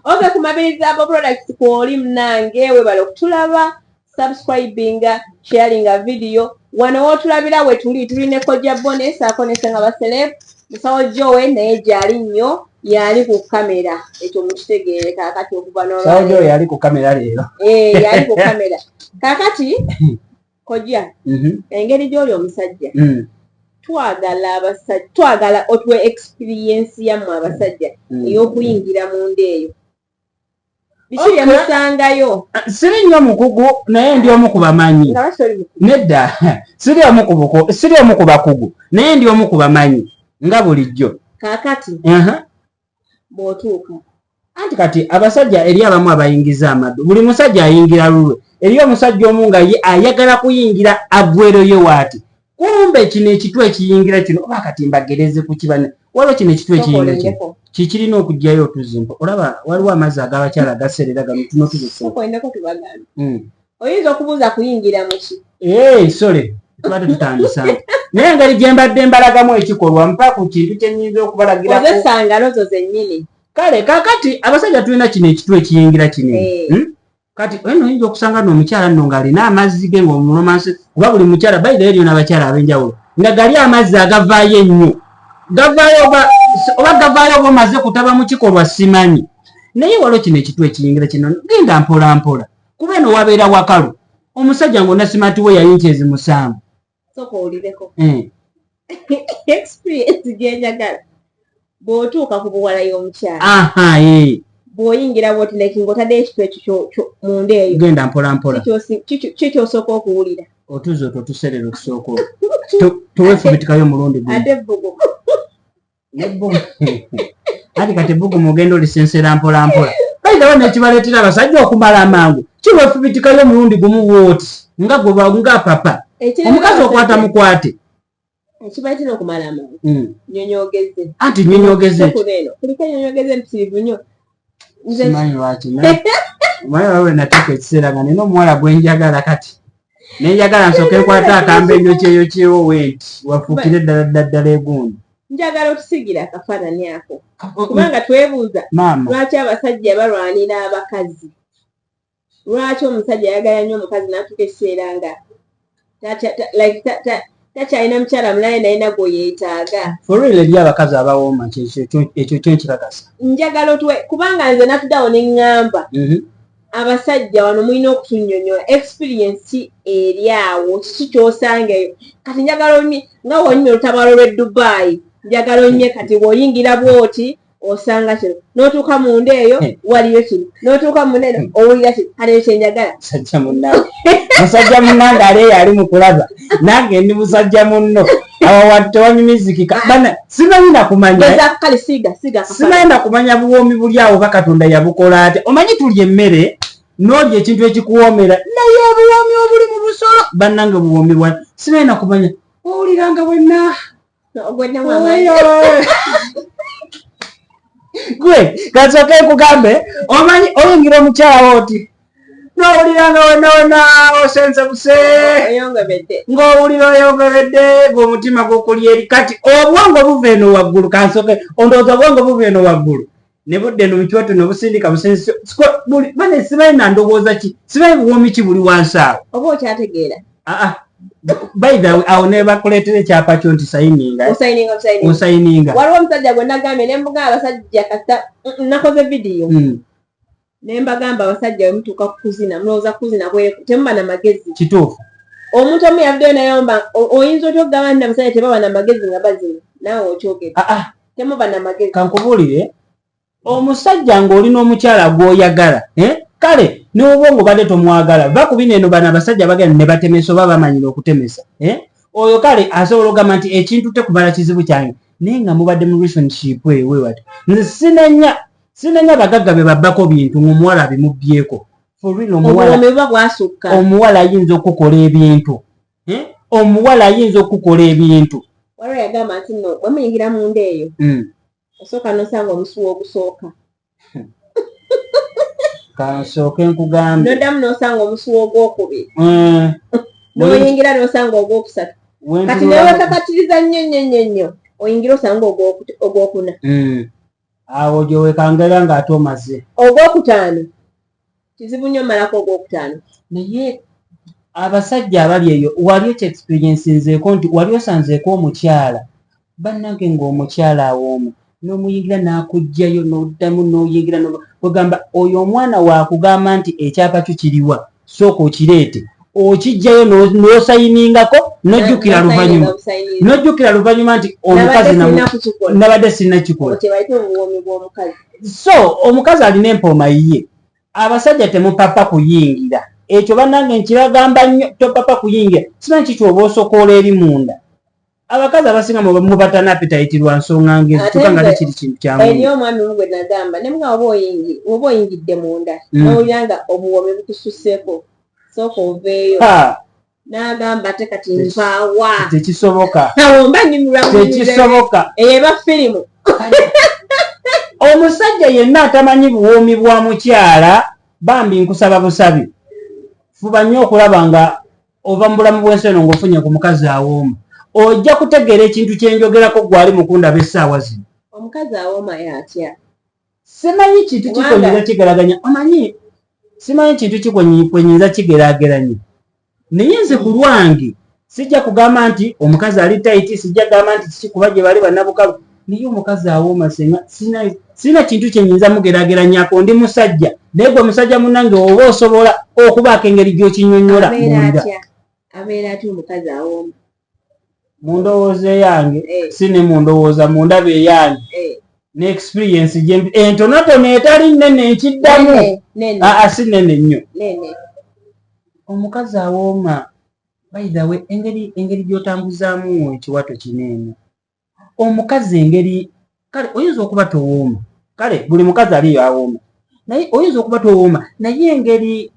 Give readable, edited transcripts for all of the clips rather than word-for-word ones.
Okay, ku Mabirizi Herbal Products kwoli munange, webale okutulaba, subscribinga, sharinga video. Wano wootulabira we tuli, tuli ne Kojja Bonus ako ne Senga Baceleb. Musawo Jowe naye gyali nnyo, yali ku kamera, ekyo mukitegeere. Kaakati okuva Musawo Jowe yali ku kamera leero. Eh, yali ku kamera. Kaakati Kojja, engeri gy'oli omusajja, twagala abasajja, twagala otuwe experience yammwe abasajja ey'okuyingira munda eyo. Biki bye musangayo? Siri nnyo mukugu, naye ndi omu ku bamanyi. Nga lwaki oli mukugu? Nedda, siri omu ku bakugu, naye ndi omu ku bamanyi nga bulijjo. Kaakati bw'otuuka Anti kati abasajja eri abamu abayingiza amaddu. Buli musajja ayingira lulwe. Eri omusajja omu nga ye ayagala kuyingira aggwereyo waati, kumbe kino ekitwa ekiyingira kino, oba kati mbagereze ku kibane, waliwo kino ekitwa ekiyingira kino. Sokolendeko. Kikirina okugyayo otuzimba. Olaba waliwo amazzi ag'abakyala gaserera gano, tuno tuzisa. Sokolendeko tubagambe. Oyinza okubuuza kuyingira muki? Ee, sole tuba tetutandisa, naye engeri gye mbadde mbalagamu ekikolwa, mpa ku kintu kye nnyinza okubalagirako. Kozesa ngalo zo zennyini. Kale kakati abasajja tulina kino ekitwa ekiyingira kino. Kati eno oyinza okusanga nno omukyala nno ng'alina amazzi ge ng'omulomansi, kuba buli mukyala bayira eriyo n'abakyala ab'enjawulo nga gali amazzi agavaayo ennyo, gavaayo oba gavaayo oba omaze kutaba mu kikolwa, simanyi. Naye waliwo kino ekitwa ekiyingira kino, genda mpola mpola, kuba eno wabeera wakalu. Omusajja ng'onasimati we yali nkyezi 7. Sooka owulireko. Experience gyenjagala, bw'otuuka ku buwala y'omukyala, aha eh. bw'oyingira bwoti, like ng'otaddeyo ekitwa ekyo munda eyo, Genda mpola mpola. Ki kyosooka okuwulira? Otuzi otwo tuserera otusooka tuwefubitikayo omulundi gumu. Ate ebbugumu? Nebbugu, anti kati ebbugumu ogenda olisensera mpola mpola. Bayitawo nekibaleetera abasajja okumala amangu, kiwefubitikayo omulundi gumu wooti nga gwe nga papa Ekirala, omukazi okwata abasajja, mukwate. Ekibaleetera okumala amangu, nyonyogeze. Anti nyonyogeze. Kuno eno kuliko enyonyogeze empitirivu nnyo. Nze Simanyi lwaki, naye omanyi waliwo natuuka ekiseera nga nina omuwala gwe njagala, kati nenjagala nsooke nkwate akambe enjokyeyo kyewo wenti wafuukire ddala ddala ddala egundi. Njagala otusigira akafaanani ako, kubanga twebuuza Maama. lwaki abasajja balwanira abakazi. Lwaki omusajja ayagala nnyo omukazi n'atuuka ekiseera nga like takyalina mukyala mulala, nalina gwe yeetaaga? For real, eri abakazi abawooma, ekyo kyo nkikakasa. Njagala otuwe, kubanga nze natuddawo ne ŋŋamba, abasajja wano mulina okutunnyonnyola experience ki eri awo, kiki ky'osanga eyo. Kati njagala onywe nga wonyumya olutabaalo lw'e Dubayi. Njagala onywe kati bw'oyingira bw'oti osanga kino, n'otuuka munda eyo waliyo kino, n'otuuka munda eno owulira kino. Kati ekyo kyenjagala. Musajja munnange, musajja munnange ali eyo ali mu kulaba, nange ndi musajja munno. Awo tewanyumizikika bana, simanyi nakumanya. Geza kale, siiga siiga akafaananyi. Simanyi nakumanya buwoomi buli awo oba Katonda yabukola atya. Omanyi tulya emmere n'olya ekintu ekikuwoomera, naye obuwoomi obuli mu busolo, bannange, buwoomi bwa simanyi nakumanya. Owuliranga bwenna Ogwennamu amaanyi. Gwe kasooke nkugambe, omanyi oyingira omukyala oti n'owuliranga wena wena osenze buse. Oyongobedde. Ng'owulira oyongeredde, ng'omutima gukuli eri. Kati obwongo buva eno waggulu, kansooke ondowooza, obwongo buva eno waggulu ne budda eno mukyoto ne busindika busindika bane. Simanyi na ndowooza ki, simanyi buwoomi ki buli wansi awo. Oba okyategeera? Ah, ah. By the way, awo ne bakuleetera ekyapa kyo nti sayininga. Osayininga osayininga. Osayininga. Waliwo omusajja gwe nagambye ne mbugamba abasajja kasita nakoze vidiyo ne mbagamba, abasajja bwe mutuuka ku kuzina mulowooza kuzina bwere, temuba na magezi. Kituufu. Omuntu omu yavuddeyo nayomba, oyinza otya okugamba nti abasajja tebaba na magezi nga bazina? Naawe okyogedde. Ah, ah. Temuba na magezi. Kankubuulire, omusajja ng'oli n'omukyala gw'oyagala, eh? Kale n'oba ng'obadde tomwagala, va ku bino eno. Bano abasajja bagenda ne batemesa oba bamanyira okutemesa, eh? Oyo kale asobola okugamba nti ekintu tekumala kizibu kyange, naye nga mubadde mu relationship eyo wewati. Nze sinenya bagagga be babbako bintu ng'omuwala abimubbyeko. For real, omuwala Obuwoomi buba bwasukka. Omuwala ayinza okukola ebintu, eh? Omuwala ayinza okukola ebintu. Waliwo yagamba nti nno bwe muyingira munda eyo, osooka n'osanga omusuwa ogusooka. Kansooke nkugambe. Noddamu n'osanga omusuwa ogwokubiri, n'oyingira n'osanga ogwokusatu. Kati newekakatiriza nnyo nnyo nnyo nnyo, oyingira osanga ogwokuna. Awo gyowekangera ng'ate omaze. Ogwokutaano kizibu nnyo malako ogwokutaano. Naye abasajja abali eyo, wali okyexperiencinzeeko nti wali osanzeeko omukyala, bannange, ng'omukyala awooma, n'omuyingira n'akugjayo, n'oddamu n'oyingira, ogamba oyo omwana waakugamba nti ekyapa kyo kiriwa, sooka okireete, okijjayo n'osayiningako, n'ojjukira luvannyuma, n'ojjukira luvannyuma nti omukazi nabadde sirina kikola. So omukazi alina empooma yiye. Abasajja temupapa kuyingira ekyo, bannange, nkibagamba nnyo, topapa kuyingira. Simanyi kiki oba osokoola eri munda. Abakazi abasinga mubatana appetite lwa nsonga ngezi, kyokka nga tekiri kintu kyangu. Eri omwami mu gwe nagamba ne mugamba, oba oyingidde munda, n'owulira nga obuwoomi bukususseeko, sooka oveeyo. N'agamba, ate kati nvaawa? Tekisoboka. Awo mba nyumirwa. Tekisoboka. Eyo eba firimu. Omusajja yenna atamanyi buwoomi bwa mukyala, bambi nkusaba busabi, fuba nnyo okulaba nga ova mu bulamu bw'ensi eno ng'ofunye ku mukazi awooma. Ojja kutegeera ekintu kyenjogerako gwali mukundaba essaawa zino. Omukazi awooma yatya? Simanyi kintu kikwenyinza kigeraganya, omanyi, simanyi kintu kikwenyinza kigeraageranya, naye nze ku lwange sijja kugamba nti omukazi ali tight, sijja kugamba nti kiki, kuba gye bali bannabukalu. Naye omukazi awooma, senga sirina kintu kyenyinza mugeraageranyako. Ndi musajja, naye gwe musajja munnange oba osobola okubaako engeri gy'okinyonnyola. Buulira. Abeera atya omukazi awooma? Mu ndowooza eyange, si ne mu ndowooza, mu ndaba eyange ne experience entonotono etali nnene, nkiddamu, aa, si nnene nnyo, omukazi awooma, by the way, engeri gy'otambuzaamu ekiwato kineeno, omukazi engeri, kale oyinza okuba towooma, kale buli mukazi aliyo awooma, naye oyinza okuba towooma, naye engeri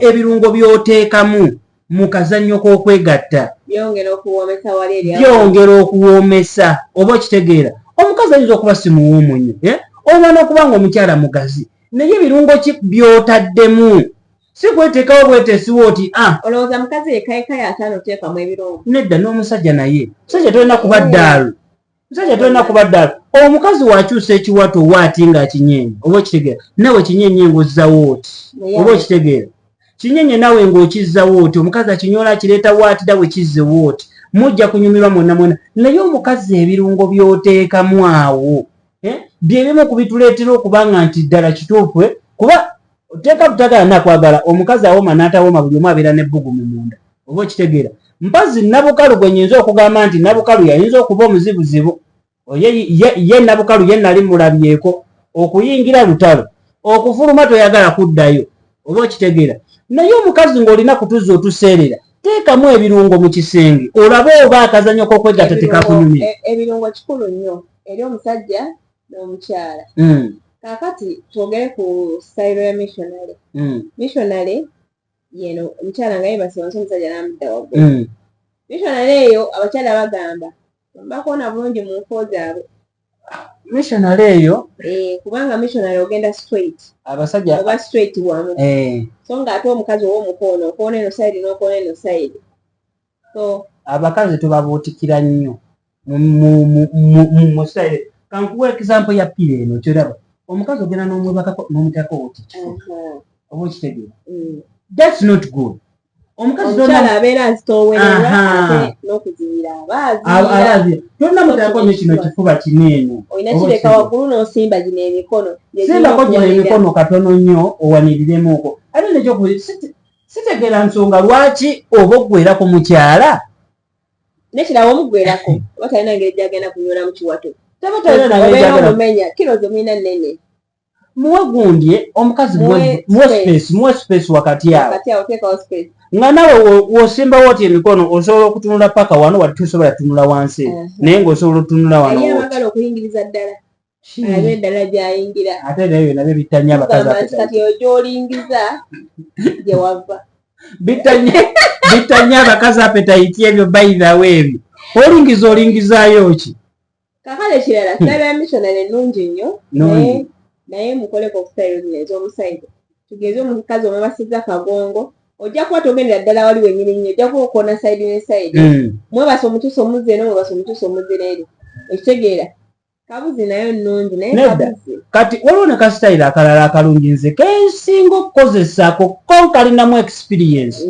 ebirungo by'oteekamu mu kazannyo k'okwegatta byongera okuwoomesa, oba okitegeera? Omukazi ayinza okuba si muwoomu nnyo, eh? Oba n'okuba nga omukyala mugazi, naye ebirungo ki by'otaddemu? Si kweteekawo bweteesiwo oti ah. Olowooza mukazi yekayekaya ataano oteekamu ebirungo? Nedda, n'omusajja naye. Musajja tolina kuba ddaalu, musajja tolina kuba ddaalu. Omukazi wakyusa ekiwato waati ng'akinyenye, oba okitegeera? Nawe kinyenye ng'ozzawo oti, oba okitegeera? Kinyenye nawe ng'okizzawo oti. Omukazi akinyola akireeta waati, dawe kizzewo oti, mujja kunyumirwa mwonna mwonna. Naye omukazi ebirungo by'oteekamu awo, eh, bye bimu ku bituleetera okuba nga nti ddala kituufu, eh, kuba oteeka butagala nakwagala. Omukazi awooma n'atawooma, buli omu abeera n'ebbugumu munda, oba okitegeera? Mpazi Nabukalu gwe nyinza okugamba nti Nabukalu yayinza okuba omuzibuzibu. Ye Nabukalu ye nali mulabyeko okuyingira lutalo, okufuluma toyagala kuddayo, oba okitegeera? Naye omukazi ng'olina kutuza otuseerera, teekamu ebirungo mu kisenge olabe oba akazanyo k'okwegatta tekakunyumira. Ebirungo kikulu nnyo eri omusajja n'omukyala. Kaakati twogere ku style ya missionary. Missionary yeno omukyala nga yebase wansi, omusajja n'amudda waggulu. Missionary eyo abakyala bagamba bakoona bulungi mu nfo zaabwe. Missionary eyo? Eh, kubanga missionary ogenda straight. Abasajja oba straight wamu, so nga ate omukazi ow'omukono okoona eno side n'okoona eno side, so Abakazi tubabuutikira nnyo mu style. Kankuwa example ya pillow eno kyolaba. Omukazi ogenda n'omwebakako n'omuteekako oti kifuba, oba okitegeera? That's not good. Omukazi Omukyala abeera azitoowererwa, ate n'okuziyira aba aziyira. Tolina muteekako nnyo kino kifuba kino eno. Olina kireka waggulu n'osimba gino emikono. Simbako gino emikono katono nnyo owaniriremu ate nekyokubiri, sitegeera nsonga lwaki oba oggwera ku mukyala. Nekiraba omuggwerako oba talina ngeri gyagenda kunywera mu kiwato. Taba talina na ngeri Obeera gyagenda. omumenya kiro ze mulina nnene. Muwe gundi omukazi, Muwe muwe space. space, muwe space wakati awo. Wakati awo teekawo space. Nga nawe wosimbawo oti emikono, osobola okutunula paka wano wati, tosobola tunula wansi, naye ng'osobola otunula wano Naye woti. abagala okuyingiriza ddala alabe eddala gyayingira. Ate nayo nabyo bitta nnyo abakazi. Gamba nti kati eyo gy'olingiza gye wava. Bitta nnyo abakazi appetite ebyo. By the way, ebyo olingiza, olingizaayo ki? Kakale kirala, style ya missionary ennungi nnyo. Nnungi. Naye mukoleko ku style zino ez'omusajja. Tugeze omukazi omwebasizza kagongo, ojja kuba togendera ddala wali wennyini nnyo, ojja kuba okoona side ne side. Mwebasa omutuusa omuzza eno, mwebasa omutuusa omuzzira eri, ekitegeera? Kabuzi nayo nnungi naye Nedda. kabuzi. Kati waliwo ne kasitayiro akalala akalungi nze kensinga okukozesaako, ko kalinamu experience.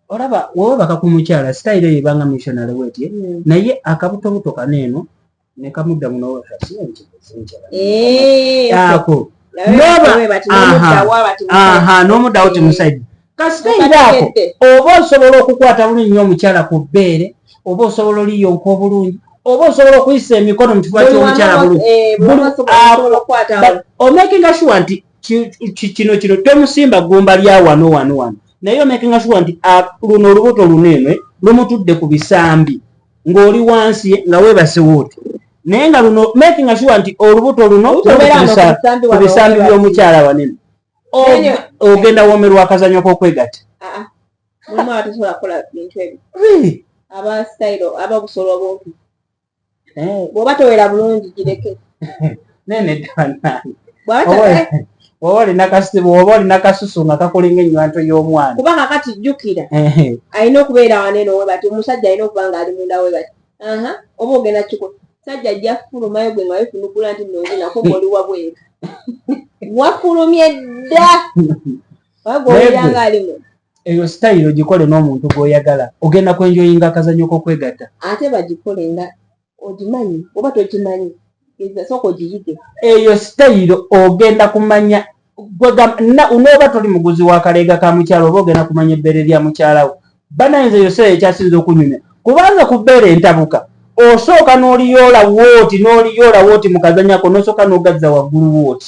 Olaba wewebaka ku mukyala, sitayiro eyo ebanga missionary weti, naye akabutobuto kano eno ne kamudda muno. Ako aha n'omuddawo ti musajja kasitayiro ako, oba osobola okukwata bulungi nnyo omukyala ku bbeere, oba osobola oliyonka obulungi, oba osobola okuyisa emikono mu kifuba ky'omukyala bulungi, omakinga sure nti kino kino tomusimba ggumba lya wano wano wano, naye omakinga sure nti luno olubuto luno eno lumutudde ku bisambi ng'oli wansi nga weebase wooti, naye nga luno making sure nti olubuto luno ku bisambi by'omukyala wanene, ogenda woomerwa akazanyo k'okwegatta. Mulimu abatasobola kukola bintu ebyo, aba sitayiro aba busolo obumpi. Bw'oba towera bulungi, gireke. Nene bannange, bw'oba olina kasusu nga kakulinga ennywanto y'omwana. Kuba kakati jjukira, alina okubeera wanene owe bati, omusajja alina okuba nga ali munda we bati, aha oba ogenda kiko sajja ajja kufulumayo gwe nga wefunugula nti nonzi nako ng'oli wabweru, wafulumye dda oba gw'owulira nga alimu. Eyo sitayiro gikole n'omuntu gw'oyagala, ogenda kwenjoyinga akazanyo k'okwegatta. Ate bagikole nga ogimanyi oba togimanyi, sooka ogiyige. Eyo sitayiro ogenda kumanya, n'oba toli muguzi wa kaleega ka mukyalo, oba ogenda kumanya ebbeere lya mukyalawo. Banayinza eyo seera ekyasinza okunyumya, kubanga ku bbeere entabuka osooka n'oliyoola wooti, n'oliyoola wooti mu kazanyako, n'osooka n'ogazza waggulu wooti,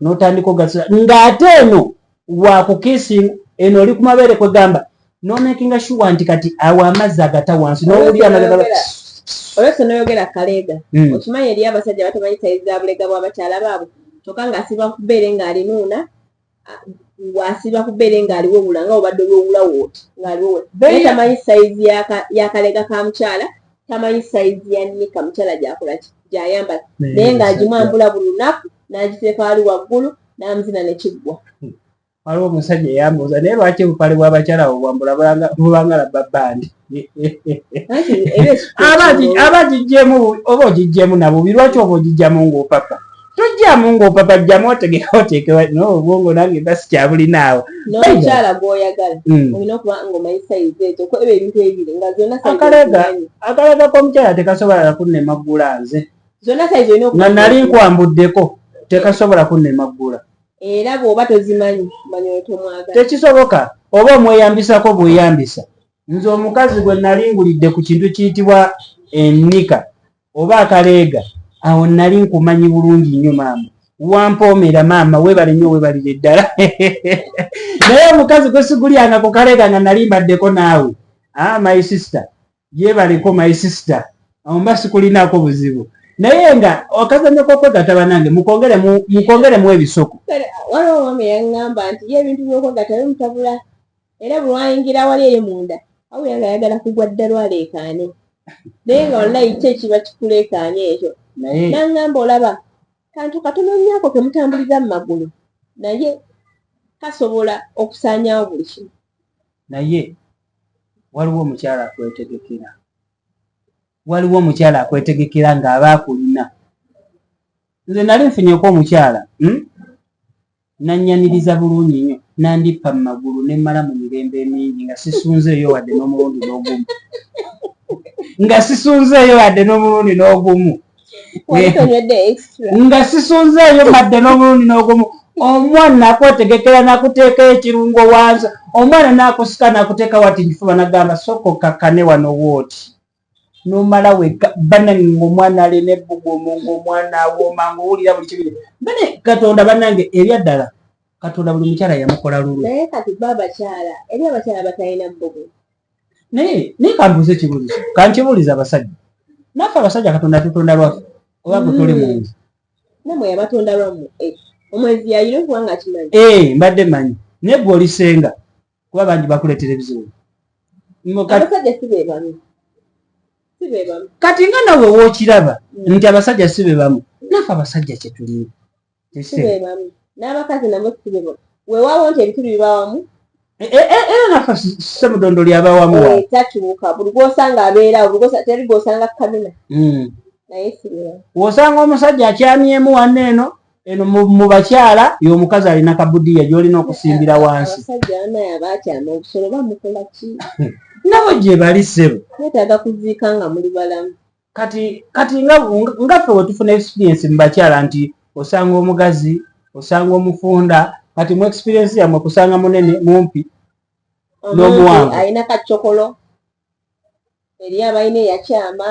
n'otandika ogazza ng'ate eno wakukiisinga, eno oli ku mabeere, kwegamba n'omakinga sure nti kati awo amazzi agata wansi n'owulira amazzi. Olwese noyogera kaleega. Okimanyi eri abasajja batamanyi sayizi za bulega bw'abakyala baabwe, kyokka ng'asiba ku bbeere ng'alinuuna, ng'asiba ku bbeere ng'aliwewula nga obadde owewula wooti ng'aliwewula, naye tamanyi sayizi y'akalega ka mukyala, tamanyi sayizi ya nika mukyala gyakola ki, gy'ayambala, naye ng'agimwambula buli lunaku n'agiteeka wali waggulu n'amuzina ne kiggwa. Waliwo omusajja eyambuuza, naye lwaki obupale bw'abakyala obwambula bubanga rubber band? Aba agiggyemu oba ogiggyemu nabubi, lwaki oba ogijjamu ng'opapa? Tojjamu ng'opapa, jjamu otegeka oteekewa n'obwongo, nange mba sikyabulinaawo. N'omukyala gw'oyagala olina okuba ng'omanyi sayizi ezo, ko ebyo ebintu ebibiri nga zonna sayizi. Akalega ozimanyi. Akalega k'omukyala tekasobola kunnema ggula nze. Zonna sayizi olina okuba nga nali nkwambuddeko, tekasobola kunnema ggula. Era bw'oba tozimanyi, manya oyo tomwagala. Tekisoboka, oba omweyambisako bweyambisa. Nze omukazi gwe nali ngulidde ku kintu kiyitibwa ennika oba akaleega, awo nali nkumanyi bulungi nnyo, maama wampoomera, maama weebale nnyo, weebalire ddala. Naye omukazi gwe sigulyanga ku kaleega nga nali mbaddeko naawe, ah, my sister, yeebaleko my sister, awo mba sikulinaako buzibu. Naye nga akazannyo k'okwegatta, bannange, mukongeremu ebisoko. Waliwo omwami yaŋŋamba nti ye ebintu by'okwegatta bimutabula, era bwe wayingira wali eyo munda awulira nga ayagala kugwa ddalu aleekaane, naye nga wallayi ki ekiba kikuleekaanye ekyo? Naye N'aŋŋamba, olaba kantu katono nnyo ako ke mutambuliza mu magulu, naye kasobola okusaanyaawo buli kimu. Naye waliwo omukyala akwetegekera, waliwo omukyala akwetegekera ng'aba akulina. Nze nali nfunyeko omukyala, Nannyaniriza bulungi nnyo, nandippa mu magulu ne mmala mu mirembe emingi nga sisunzeeyo wadde n'omulundi n'ogumu, nga sisunzeeyo wadde n'omulundi n'ogumu. Wali tonywedde extra? Nga sisunzeeyo madde n'omulundi n'ogumu. Omwana nakwetegekera, nakuteekayo ekirungo wansi, omwana nakusika nakuteeka wati nkifuba, nagamba sooka okkakkane wano wooti, nomala wekka. Bannange, ngaomwana alina ebbugumu, ngaomwana awooma, ngaowulira buli kimu. Bane Katonda, bannange, ebyaddala Katonda buli mukyala yamukola lulwe. Naye kati ba abakyala, eri abakyala batalina bbugu. Naye kambuuze ekibuuzo, kankibuuliza abasajja. Naffe abasajja Katonda tutonda lwaffe, oba gwe toli mwenzi? Namwe yabatonda lwammwe. Eh, omwezi yayina okuba nga akimanyi. Ee, mbadde manyi, naye gwe olisenga kuba bangi bakuleetera ebizibu. Abasajja si be bamu, si be bamu. Kati nga nawe wookiraba nti abasajja si be bamu, naffe abasajja kyetulina. Si be bamu, n'abakazi nabo si be bamu. Weewaawo nti ebituli biba wamu. Era naffe ssemudondo lyabawamu wa. Takyuka, buli gwosanga abeerawo, teri gwosanga kamina. Wosanga omusajja akyamyemu wanno eno eno mu bakyala, y'omukazi alina kabudiya gy'olina okusimbira wansi. Nabo gye bali, ssebo. Kati kati nga ffe wetufuna experience mu bakyala nti osanga omugazi, osanga omufunda. Kati mu experience yammwe kusanga munene, mumpi n'omuwanvu? Alina kacokolo, eri abalina eyakyama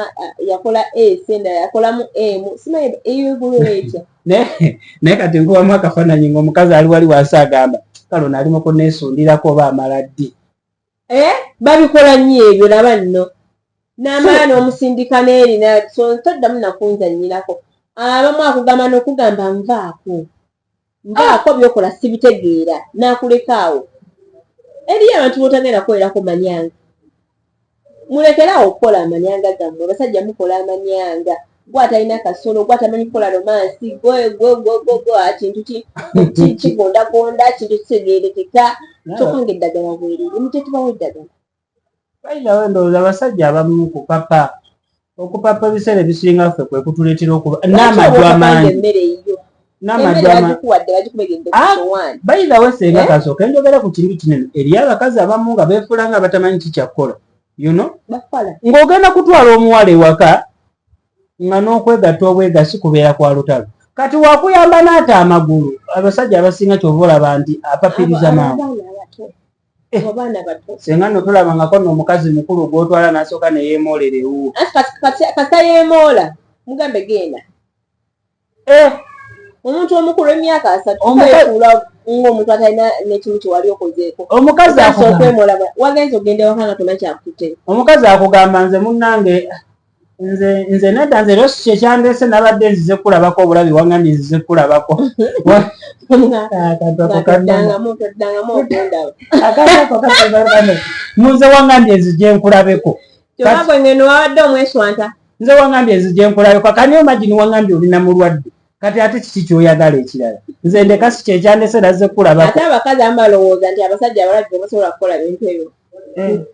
yakola S, endala yakolamu M, simanyi eyegulu etya. Naye kati nkubamu akafaananyi ng'omukazi ali wali wansi agamba, "Kale ono ali mu kuneesundirako oba amala ddi?" Eh, babikola nnyo ebyo. Laba nno n'amala n'omusindika n'erina, so toddamu nakunzannyirako. Abamu akugamba n'okugamba, "Nvaako, nvaako, byokola sibitegeera," n'akuleka awo. Eriyo abantu b'otagenda kukolerako manyanga. Mulekere awo okukola amanyanga gammwe. Abasajja mukola amanyanga. Gwe atalina kasolo, gwe atamanyi kukola romance, gwe gwe gwe gwe gwe kintu kigondagonda, kintu kitegeerekeka, kyokka nga eddagala bweriri mutetubawo eddagala. Bayinawo ndowooza abasajja abamu kupapa, okupapa ebiseera ebisinga ffe kwe kutuleetera okuba n'amaju amangi. Emmere eyo N'amaju bagikuwadde, bagikubegeredde ku sowaani. Bayinawo senga. Eh? Kasooka enjogera ku kintu kinene. Eri abakazi abamu nga beefuula nga batamanyi kikyakukola, you know? Bafala. Ng'ogenda kutwala omuwala ewaka nga n'okwegatta obwegasi kubeera kwa lutalo. Kati wakuyamba n'ata amagulu. Abasajja abasinga kyova olaba nti apapiriza mangu. Abaana abato. Eh. Abaana bato. Senga nno tolabangako nno omukazi mukulu gw'otwala n'asooka ne yeemoolera ewuwo? Anti kasita yeemoola, mugambe genda. Eh, omuntu omukulu emyaka 30 yefuula ng'omuntu atalina n'ekimu kyewali okozeeko. Omukazi Otandise akugamba okwemola, wagenza ogenda ewaka nga tona kyakutte. Omukazi akugamba, "Nze munnange, nze nedda, nze era si kyekyandeese. Nabadde nzize kulabako obulabi, wangambye nzize kulabako." Akantu ako kannuma. Toddangamu, toddangamu okundaba. Akantu ako kasembalukano. "Munze wangambye nzije nkulabeko." Kyokka gwe ngeno wabadde omweswanta. "Nze wangambye nzije nkulabeko." Kani imagine, wangambye olina mulwadde, kati ate kiki kyoyagala ekirala? "Nze ndeka, si kyekyandese, nazze kulabako." Ate abakazi abamu balowooza nti abasajja abalwadde tebasobola kukola bintu ebyo.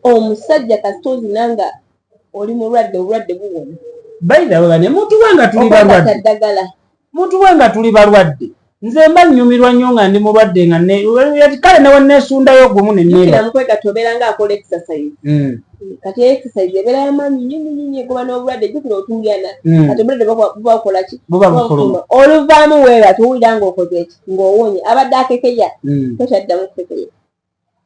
Omusajja kasita ozina nga oli mulwadde, obulwadde buwona. By the way, bane mutuwe nga tuli Okwegata balwadde. ddagala. Mutuwe nga tuli balwadde. Nze mba nnyumirwa nnyo nga ndi mulwadde, nga kale newe neesundayo gumu Jjukira, neneera. mu kwegatta obeera nga akola exercise. Kati exercise ebeera yamaanyi nnyo nnyo nnyo, egoba n'obulwadde. Jjukira otuuyana. Kati obulwadde buba bukola ki? Buba bufuluma. Oluvaamu weeba tuwulira ng'okoze eki, ng'owonye. Abadde akekeya, tokyaddamu kukekeya.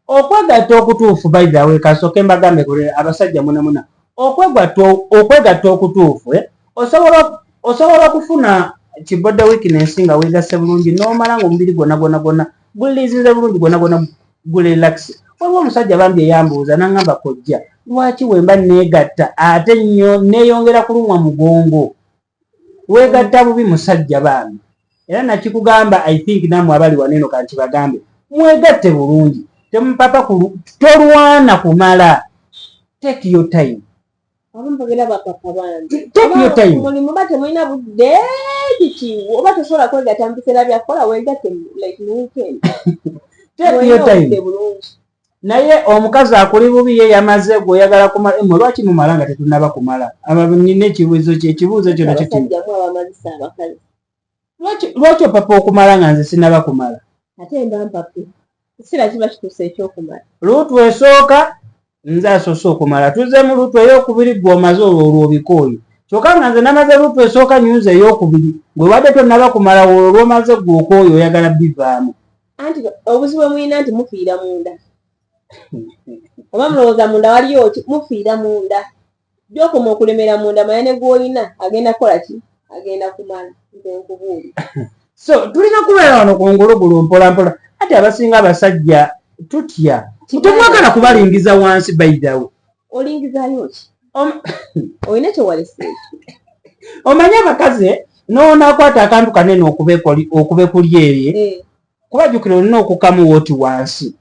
Okwegatta okutuufu, by the way, kasooke mbagambe kule abasajja munamuna, okwegatta okutuufu, eh, osobola okufuna kibody weakness nga weegasse bulungi n'omala nga omubiri gwonna gwonna gwonna guliizinze bulungi, gwonna gwonna gurelax. Waliwo omusajja bambi eyambuuza n'aŋŋamba, "Kojja, lwaki wemba neegatta ate nnyo neeyongera kulumwa mugongo?" Weegatta bubi, musajja bambi. Era nakikugamba, I think nammwe abali waneeno kankibagambe, mwegatte bulungi, temupapa, tolwana kumala, take your time. Abamu bagenda bapapa bambi. Take your time. Mulimu ba temulina budde, kiki, oba tosobola kwegatta mu biseera byakukola, weegatte like mu weekend. Take your Olina obudde time. bulungi. Naye omukazi akuli bubi, ye yamaze, gwe oyagala kumala. Mmwe lwaki mumala nga tetunnaba kumala? Nina ekibuuzo kye, ekibuuzo kyo nakyo kino. Abasajja mu abamazisa abakazi. Lwaki opapa okumala nga nze sinnaba kumala? Ate mba mpape, ekiseera kiba kituuse ekyokumala. Luutu esooka nze asoose okumala, tuzze mu luutu eyokubiri, gwe omaze, olwo olwobikooyo. Kyokka nga nze namaze luutu esooka, nyunza eyokubiri, gwe wadde tonnaba kumala, olwo lwomaze gwe okooyo, oyagala bivaamu. Anti obuzibu bwe mulina nti mufiira munda. Oba mulowooza munda waliyo ki? Mufiira munda. Gyokoma okulemera munda, manya ne gw'olina agenda kukola ki? Agenda kumala. Nze nkubuulira. So tulina kubeera wano ku ngulugulu mpolampola. Ate abasinga abasajja tutya, temwagala kubalingiza wansi, by the way. Olingizaayo ki? Olina kyewalese ekyo? Omanyi abakazi noonakwata akantu kanene okube kuli erye, kuba jjukira olina okukamu wooti wansi,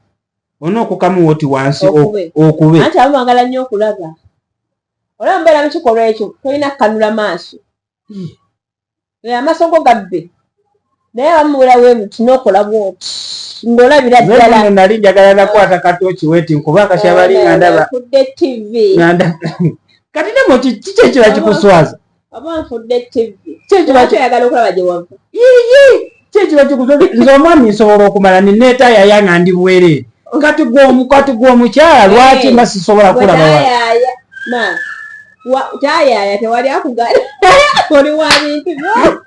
olina okukamu wooti wansi. Okube. Okube. Anti abamu bagala nnyo okulaba. Olaba mubeera mu kikolwa ekyo, tolina kukanula maaso. Amaaso go gabbe, naye abamu mubeera weebuti n'okola bwoti ng'olabira Nze ddala. nno nali njagala nakwata katooki weti nkuba akakyabali nga ndaba. Kudde TV. Nga ndaba. Kati nemo kiki ekiba kikuswaza? Oba nfudde TV. Kyekiba Lwaki oyagala okulaba gye wava? Yiyi, kyekiba kikuzo. Nze omwami nsobola okumala neneetayaya nga ndi bwereere. Kati gwe omukyala, lwaki mba sisobola Gwe kulaba wa? Taayaaya ma taayaaya, tewali akugala, oli wa bintu byo.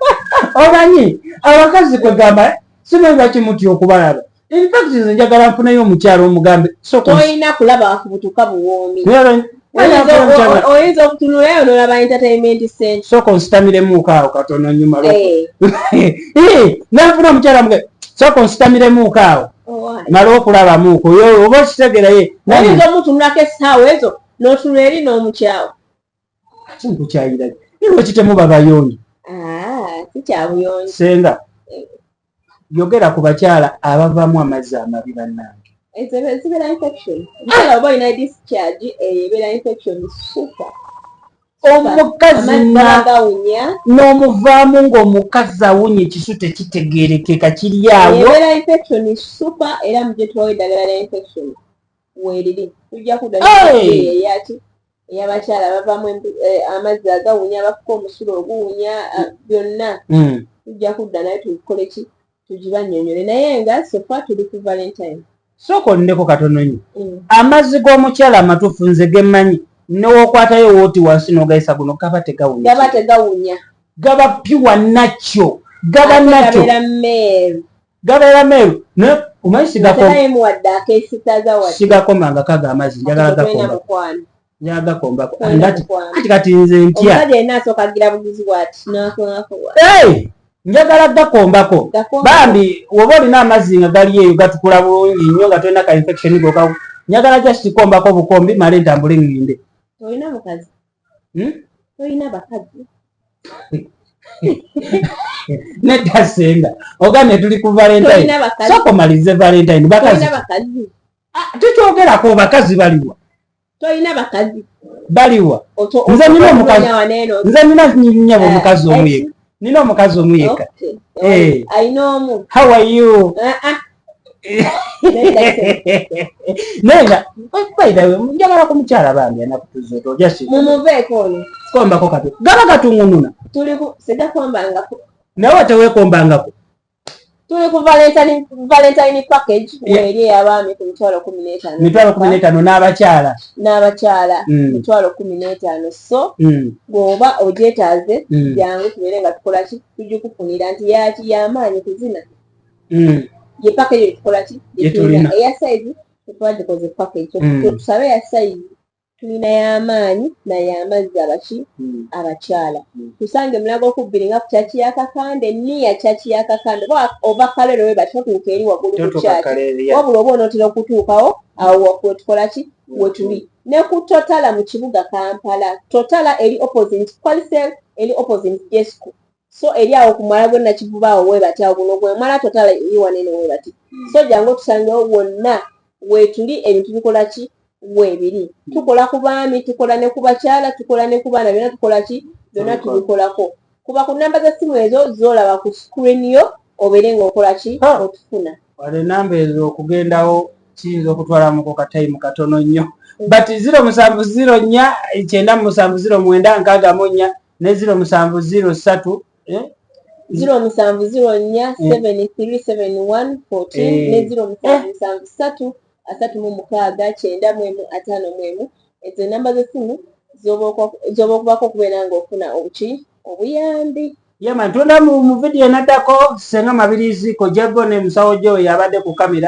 Omanyi abakazi kwegamba simanyi lwaki mutya okubalaba. In fact, nze njagala nfuneyo omukyala omugambe sooka Tolina kulaba wafubutuka buwoomi. Oyinza- Oyinza okutunulayo n'olaba entertainment center. Sooka onsitamiremuuko awo katono nyuma. Nanfuna omukyala mugambe, sooka onsitamiremuuko awo male okulabamuuko oyo, oba okitegeeraye. Oyinza omutunulako essaawa ezo n'otunula eri n'omukyawa. Ate nkukyayira, lwaki temuba bayonjo? Ah, si kya buyonjo. Senga, yogera ku bakyala abavaamu amazzi amabi, bannange. Ezo zibeera infection. Omukyala oba olina discharge, eyo ebeera infection super. Omukazi Amazzi gaba gawunya. N'omuvaamu ng'omukazi awunya ekisu tekitegeerekeka, kiri awo. Ebeera infection super, era mujje tubawo eddagala lya infection weeriri, tujja kudda Hey! eyaki ey'abakyala bavaamu amazzi agawunya, bafuka omusulo oguwunya, byonna. Tujja kudda naye tukole ki, tugibannyonnyole, naye nga so far tuli ku Valentine. Sooka onneko katono nnyo. Amazzi g'omukyala amatuufu nze gemmanyi, newokwatayo wooti wansi n'ogayisa guno, gaba tegawunya. Gaba tegawunya. Gaba pure nakyo, gaba Ate nakyo. Gabeera meeru. Gabeera meeru, naye omanyi Terayimu wadde akeesitaza wadde. Sigakomanga kaga amazzi, njagala Kati tolina gakomba. Mukwano. Njagala gakombako. Tolina Ati mukwano. kati kati nze ntya. Omusajja yenna asooka agira buguzi bwati nakoako. Hey! Njagala gakombako. Gakombako. Bambi, woba olina amazzi nga gali eyo gatukula bulungi nnyo, nga tolina ka infection goka, njagala just kombako bukombi, male ntambule ŋŋende. Tolina mukazi? Hmm? Tolina bakazi? Nedda senga, ogambye tuli ku Valentine. Tolina bakazi? Sooka omalize Valentine, bakazi. Tolina bakazi? Ah, tukyogerako, bakazi baliwa? Tolina bakazi? Baliwa? Nze nina omukazi. Nze nina nyabo omukazi omu yekka, nina omukazi omu yekka. Eh. Alina omu. How are you? Ah, ah. Naye nga by the way, njagala ku mukyala bambi anakutuza otwo just Mumuveeko ono. Kombako kati gaba gatungununa. Tuli ku sigakombangako. Nawe teweekombangako. Tuli ku Valentine package. Weeri ey'abaami ku 150,000. 15,000, n'abakyala? N'abakyala 15,000. So bw'oba ogyetaaze, jangu tubeere nga tukola ki, tugikufunira nti yaki y'amaanyi kuzina. Ye package gye tukola ki, Gye tulina. Eya size tetwagikoze package. Tusabe eya size, tulina y'amaanyi naye amazzi abaki abakyala. Tusange Mulago kubbiri nga ku kyaki ya Kakande, niya kyaki ya Kakande, oba Kalero we bati totuuka eri waggulu ku Totuuka kyaki. Kaleero, yeah. Wabula oba onootera okutuukawo awo wetukola ki, wetuli ne ku Totala mu kibuga Kampala. Totala eri opposite Qualicel, eri opposite Jesco, so eri awo ku mwala gwe Nakivuba awo webati awo, guno gwe mwala. Totala eri wanene webati, so jangu otusangewo wonna wetuli. Ebintu bikola ki, weebiri. Tukola ku baami, tukola ne ku bakyala, tukola ne ku baana, byonna tukola ki, byonna Tubikola. tubikolako. Kuba ku namba za ssimu ezo zolaba ku screen yo, obeere ng'okola ki, otufuna. Wano enamba ezo okugendawo kiyinza okutwalamuko katayimu katono nnyo, but 0704 97 0964 ne 0703, eh? 0704 7371 14 ne 0773 36 91 51. Ezo enamba z'essimu z'oba okubako okubeera ng'ofuna obuki, obuyambi. Yama, tunda mu video enaddako. Senga Mabirizi, Kojjago ne musawo Joe yabadde ku kamera.